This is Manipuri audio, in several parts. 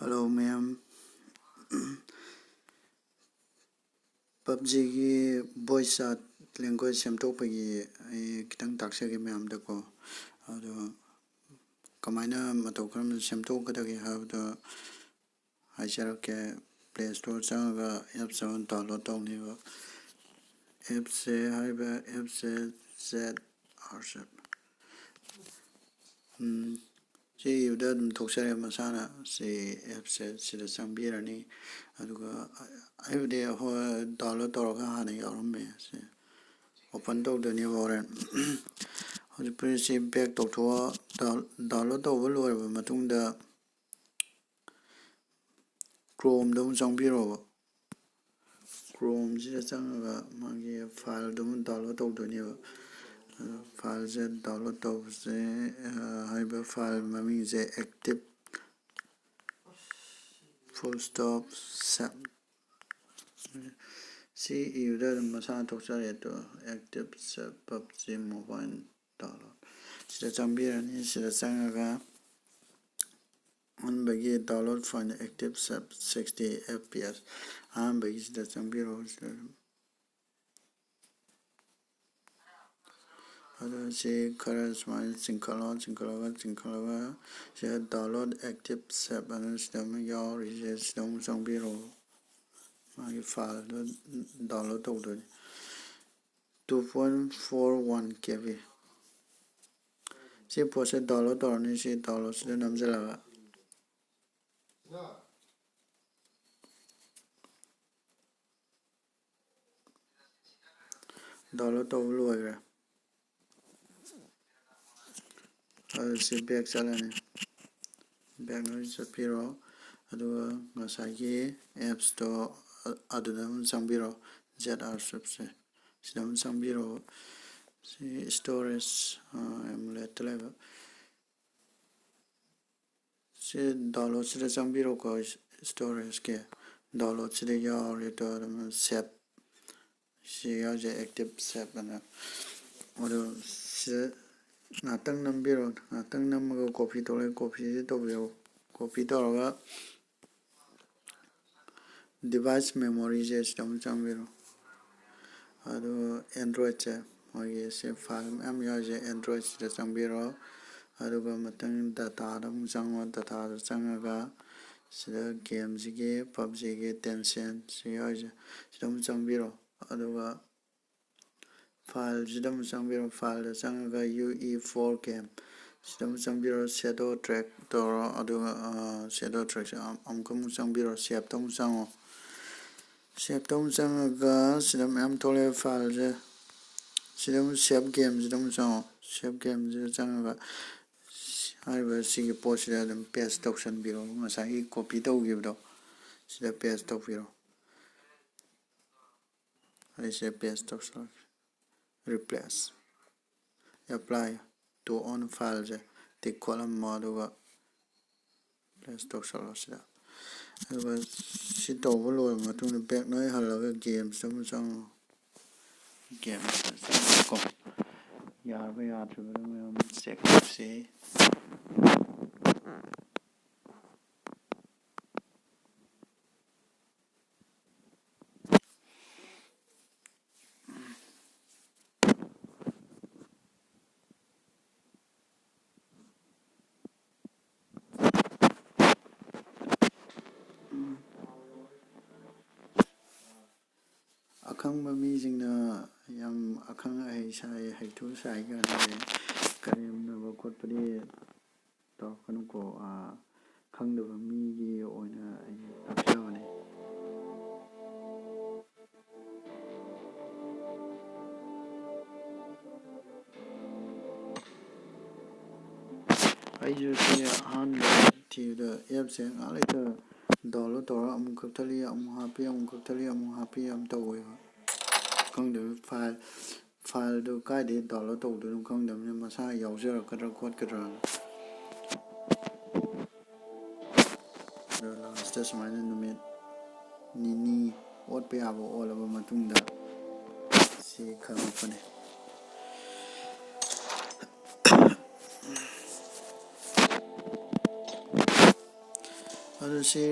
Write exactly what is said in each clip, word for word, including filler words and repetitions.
Hello ꯃꯌꯥꯝ, PUBGꯒꯤ voice chat language ꯁꯦꯝꯗꯣꯛꯄꯒꯤ ꯑꯩ ꯈꯤꯇꯪ ꯇꯥꯛꯆꯒꯦ ꯃꯌꯥꯝꯗꯀꯣ꯫ ꯑꯗꯣ ꯀꯃꯥꯏꯅ ꯃꯇꯧ ꯀꯔꯝꯅ ꯁꯦꯝꯗꯣꯛꯀꯗꯒꯦ ꯍꯥꯏꯕꯗꯣ ꯍꯥꯏꯖꯔꯛꯀꯦ꯫ Play Store ꯆꯪꯉꯒ apps ꯑꯃ download ꯇꯧꯅꯦꯕ꯫ Appꯁꯦ ꯍꯥꯏꯔꯤꯕ appꯁꯦ Z R ꯁꯤ ꯏꯕꯗ ꯑꯗꯨꯝ ꯊꯣꯛꯆꯔꯦ ꯃꯁꯥꯅ꯫ ꯁꯤ appꯁꯦ ꯁꯤꯗ ꯆꯪꯕꯤꯔꯅꯤ꯫ ꯑꯗꯨꯒ ꯑꯩꯕꯨꯗꯤ ꯍꯣꯏ download ꯇꯧꯔꯒ ꯍꯥꯟꯅ ꯌꯥꯎꯔꯝꯃꯦ꯫ ꯁꯤ open ꯇꯧꯗꯣꯏꯅꯦꯕ ꯍꯣꯔꯦꯟ꯫ ꯍꯧꯖꯤꯛꯄꯨꯗꯤ ꯁꯤ back ꯇꯧꯊꯣꯛꯑ down- download ꯇꯧꯕ ꯂꯣꯏꯔꯕ ꯃꯇꯨꯡꯗ Chromeꯗ ꯑꯃꯨꯛ ꯆꯪꯕꯤꯔꯣꯕ꯫ Chromeꯁꯤꯗ ꯆꯪꯉꯒ ꯃꯥꯒꯤ fileꯗꯨ ꯑꯃꯨꯛ download ꯇꯧꯗꯣꯏꯅꯦꯕ꯫ ꯑꯗꯣ fileꯁꯦ download ꯇꯧꯕꯁꯦ, ꯑ, ꯍꯥꯏꯔꯤꯕ file ꯃꯃꯤꯡꯁꯦ active full stop sep꯫ ꯁꯤ ꯏꯕꯗ ꯑꯗꯨꯝ ꯃꯁꯥꯅ ꯊꯣꯛꯆꯔꯦ꯫ ꯑꯗꯣ active sep PUBG mobile download ꯁꯤꯗ ꯆꯪꯕꯤꯔꯅꯤ꯫ ꯁꯤꯗ ꯆꯪꯉꯒ ꯑꯍꯥꯟꯕꯒꯤ download file active sep sixty F P S ꯑꯍꯥꯟꯕꯒꯤꯁꯤꯗ ꯆꯪꯕꯤꯔꯣ꯫ ꯁꯤꯗ ꯑꯗꯨꯝ ꯑꯗꯣ ꯁꯤ ꯈꯔ ꯁꯨꯃꯥꯏꯅ ꯆꯤꯡꯈꯠꯂꯣ, ꯆꯤꯡꯈꯠꯂꯒ, ꯆꯤꯡꯈꯠꯂꯒ ꯁꯤꯗ download active sep ꯑꯅ ꯁꯤꯗ ꯑꯃ ꯌꯥꯎꯔꯤꯁꯦ, ꯁꯤꯗ ꯑꯃꯨꯛ ꯆꯪꯕꯤꯔꯣ꯫ ꯃꯥꯒꯤ fileꯗꯣ download ꯇꯧꯗꯣꯏꯅꯤ꯫ Two point four one K B꯫ ꯁꯤ ꯄꯣꯠꯁꯦ download ꯇꯧꯔꯅꯤ꯫ ꯁꯤ downloadꯁꯤꯗ ꯅꯝꯁꯤꯜꯂꯒ download ꯇꯧꯕ ꯂꯣꯏꯈ꯭ꯔꯦ꯫ ꯑꯗꯨ ꯁꯤ back ꯆꯠꯂꯅꯤ꯫ Back ꯂꯣꯏ ꯆꯠꯄꯤꯔꯣ꯫ ꯑꯗꯨꯒ ꯉꯁꯥꯏꯒꯤ appsꯇꯣ ꯑꯗꯨꯗ ꯑꯗꯨꯝ ꯆꯪꯕꯤꯔꯣ꯫ Z R ꯁꯤ ꯏꯕꯁꯦ ꯁꯤꯗ ꯑꯗꯨꯝ ꯆꯪꯕꯤꯔꯣ꯫ ꯁꯤ storage, ꯑ, emulatorꯗ ꯂꯩꯕ꯫ ꯁꯤ downloadꯁꯤꯗ ꯆꯪꯕꯤꯔꯣꯀꯣ, storageꯀꯤ downloadꯁꯤꯗ ꯌꯥꯎꯔꯦ꯫ ꯑꯗꯣ ꯑꯗꯨꯝ sep ꯁꯤ ꯌꯥꯎꯁꯦ, active sep ꯑꯅ꯫ ꯑꯗꯣ ꯁꯤꯗ ꯉꯥꯛꯇꯪ ꯅꯝꯕꯤꯔꯣ꯫ ꯉꯥꯛꯇꯪ ꯅꯝꯃꯒ copy ꯇꯧꯔꯦ, copyꯁꯤ ꯇꯧꯕꯤꯔꯣ꯫ Copy ꯇꯧꯔꯒ Device memoryꯁꯦ ꯁꯤꯗ ꯑꯃꯨꯛ ꯆꯪꯕꯤꯔꯣ꯫ ꯑꯗꯨ Androidꯁꯦ, ꯃꯣꯏꯒꯤ ꯁꯤ file ꯃꯌꯥꯝ ꯌꯥꯎꯔꯤꯁꯦ Androidꯁꯤꯗ ꯆꯪꯕꯤꯔꯣ꯫ ꯑꯗꯨꯒ ꯃꯊꯪ dataꯗ ꯑꯃꯨꯛ ꯆꯪꯉꯣ꯫ Dataꯗ ꯆꯪꯉꯒ ꯁꯤꯗ gameꯁꯤꯒꯤ, PUBGꯒꯤ, Tencent ꯁꯤ ꯌꯥꯎꯔꯤꯁꯦ, ꯁꯤꯗ ꯑꯃꯨꯛ ꯆꯪꯕꯤꯔꯣ꯫ ꯑꯗꯨꯒ fileꯁꯤꯗ ꯑꯃꯨꯛ ꯆꯪꯕꯤꯔꯣ꯫ Fileꯗ ꯆꯪꯉꯒ U E four game ꯁꯤꯗ ꯑꯃꯨꯛ ꯆꯪꯕꯤꯔꯣ꯫ Shadow track ꯇꯧꯔꯣ꯫ ꯑꯗꯨꯒ, ꯑ, shadow trackꯁꯦ ꯑꯃꯨꯛꯀ ꯑꯃꯨꯛ ꯆꯪꯕꯤꯔꯣ꯫ Saveꯇ ꯑꯃꯨꯛ ꯆꯪꯉꯣ꯫ Saveꯇ ꯑꯃꯨꯛ ꯆꯪꯉꯒ ꯁꯤꯗ ꯃꯌꯥꯝ ꯊꯣꯛꯂꯛꯑꯦ fileꯁꯦ꯫ ꯁꯤꯗ ꯑꯃꯨꯛ save gameꯁꯤꯗ ꯑꯃꯨꯛ ꯆꯪꯉꯣ꯫ Save gameꯁꯤꯗ ꯆꯪꯉꯒ ꯍꯥꯏꯔꯤꯕ ꯁꯤꯒꯤ ꯄꯣꯠꯁꯤꯗ ꯑꯗꯨꯝ paste ꯇꯧꯁꯟꯕꯤꯔꯣ꯫ ꯉꯁꯥꯏꯒꯤ copy ꯇꯧꯈꯤꯕꯗꯣ ꯁꯤꯗ paste ꯇꯧꯕꯤꯔꯣ꯫ ꯑꯩꯁꯦ paste ꯇꯧꯁꯜꯂꯒꯦ꯫ Replace, apply to own fileꯁꯦ tick ꯈꯣꯠꯂꯝꯃꯣ, ꯑꯗꯨꯒ replace ꯇꯧꯁꯜꯂꯣ ꯁꯤꯗ꯫ ꯑꯗꯨꯒ ꯁꯤ ꯇꯧꯕ ꯂꯣꯏꯔꯕ ꯃꯇꯨꯡꯗ back ꯅꯣꯏ ꯍꯜꯂꯒ gamesꯇ ꯑꯃꯨꯛ ꯆꯪꯉꯣ꯫ Gamesꯇ ꯆꯪꯉꯒꯀꯣ, ꯌꯥꯔꯕ ꯌꯥꯗ꯭ꯔꯤꯕꯗꯣ ꯃꯌꯥꯝ check ꯇꯧꯁꯤ꯫ ꯑꯈꯪꯕ ꯃꯤꯁꯤꯡꯅ ꯌꯥꯝ ꯑꯈꯪ ꯑꯍꯩ ꯁꯥꯏ, ꯍꯩꯊꯨ ꯁꯥꯏ ꯀꯥꯏꯅ ꯀꯔꯦꯝꯅꯕ ꯈꯣꯠꯄꯗꯤ ꯇꯧꯔꯛꯀꯅꯨꯀꯣ꯫ ꯑꯥ, ꯈꯪꯗꯕ ꯃꯤꯒꯤ ꯑꯣꯏꯅ ꯑꯩ ꯇꯥꯛꯆꯕꯅꯦ꯫ ꯑꯩꯁꯨ ꯁꯤ ꯑꯍꯥꯟꯕ ꯊꯤꯕꯗ appꯁꯦ ꯉꯥꯏꯍꯥꯛ ꯂꯩꯇ download ꯇꯧꯔꯒ ꯑꯃꯨꯛ ꯀꯛꯊꯠꯂꯤ, ꯑꯃꯨꯛ ꯍꯥꯞꯄꯤ, ꯑꯃꯨꯛ ꯀꯛꯊꯠꯂꯤ, ꯑꯃꯨꯛ ꯍꯥꯞꯄꯤ ꯌꯥꯝ ꯇꯧꯋꯦꯕ꯫ ꯈꯪꯗꯕ file, fileꯗꯨ ꯀꯥꯏꯗꯩ download ꯇꯧꯗꯣꯏꯅꯣ ꯈꯪꯗꯕꯅꯤꯅ ꯃꯁꯥ ꯌꯥꯎꯖꯔꯛꯀꯗ꯭ꯔꯥ ꯈꯣꯠꯀꯗ꯭ꯔꯥꯅ꯫ ꯑꯗꯣ lastꯇ ꯁꯨꯃꯥꯏꯅ ꯅꯨꯃꯤꯠ ꯅꯤꯅꯤ ꯑꯣꯠꯄ ꯌꯥꯕ ꯑꯣꯠꯂꯕ ꯃꯇꯨꯡꯗ ꯁꯤ ꯈꯪꯉꯛꯄꯅꯦ꯫ ꯑꯗꯨ ꯁꯤ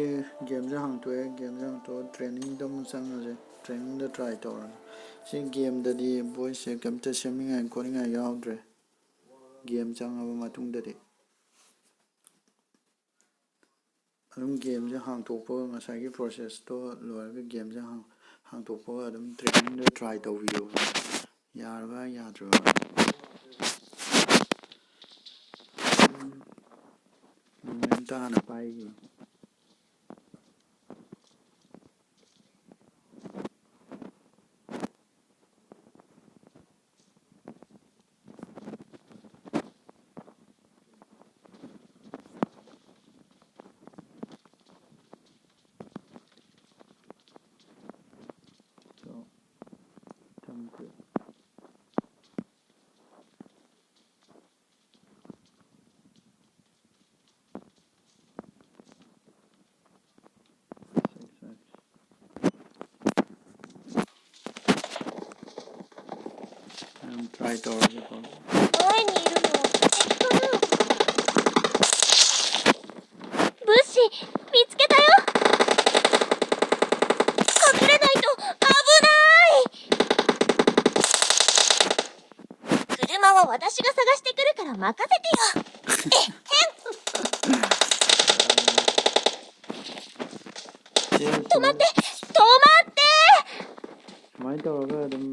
ꯒꯦꯝꯁꯦ ꯍꯥꯡꯇꯣꯛꯑꯦ꯫ ꯒꯦꯝꯁꯦ ꯍꯥꯡꯇꯣꯛꯑꯒ ꯇ꯭ꯔꯦꯅꯤꯡꯗ ꯑꯃꯨꯛ ꯆꯪꯉꯁꯦ꯫ ꯇ꯭ꯔꯦꯅꯤꯡꯗ ꯇ꯭ꯔꯥꯏ ꯇꯧꯔꯒꯦ꯫ ꯁꯤ ꯒꯦꯝꯗꯗꯤ ꯚꯣꯏꯁꯁꯦ ꯀꯩꯝꯇ ꯁꯦꯝꯅꯤꯡꯉꯥꯏ ꯈꯣꯠꯅꯤꯡꯉꯥꯏ ꯌꯥꯎꯗ꯭ꯔꯦ꯫ ꯒꯦꯝ ꯆꯪꯉꯕ ꯃꯇꯨꯡꯗꯗꯤ ꯑꯗꯨꯝ ꯒꯦꯝꯁꯦ ꯍꯥꯡꯇꯣꯛꯄꯒ, ꯉꯁꯥꯏꯒꯤ ꯄ꯭ꯔꯣꯁꯦꯁꯇꯣ ꯂꯣꯏꯔꯒ ꯒꯦꯝꯁꯦ ꯍꯥꯡ- ꯍꯥꯡꯇꯣꯛꯄꯒ ꯑꯗꯨꯝ ꯇ꯭ꯔꯦꯅꯤꯡꯗꯣ ꯇ꯭ꯔꯥꯏ ꯇꯧꯕꯤꯌꯣ꯫ ꯌꯥꯔꯕ ꯌꯥꯗ꯭ꯔꯕ? ꯅꯣꯡꯃꯩ ꯑꯝꯇ ꯍꯥꯟꯅ ꯄꯥꯏꯒꯦ꯫ So, ꯊꯝꯈ꯭ꯔꯦ꯫ ꯌꯥꯝ ꯇ꯭ꯔꯥꯏ ꯇꯧꯔꯒꯦꯀꯣ꯫ 前にいるのは敵かな？物資見つけたよ。 隠れないと危ない。車は私が探してくるから任せてよ。えっ、 ꯁꯤ 止まって、止まって。 ꯁꯨꯃꯥꯏꯅ ꯇꯧꯔꯒ ꯑꯗꯨꯝ